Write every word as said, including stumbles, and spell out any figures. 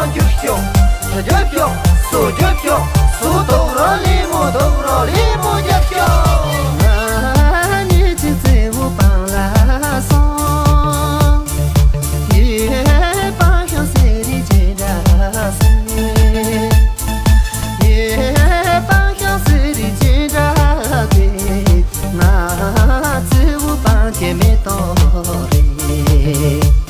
རྒྱབ་ཤོག་རྒྱབ་ཤོག་སོ་རྒྱབ་ཤོག་སོ་དོག་རོ་ལི་མོ་དོག་རོ་ལི་མོ་རྒྱབ་ཤོག་ང་ཉིད་ཀྱི་བརྩེ་བོ་སྤང་ལ་སོང་། ཡེ་སྤང་ཤོག་ཟེར་རེ་ཅི་འདྲ་སེ། ཡེ་སྤང་ཤོག་ཟེར་རེ་ཅི་འདྲ་སེ། ང་བརྩེ་བོ་སྤང་གི་མེ་ཏོག་རེད།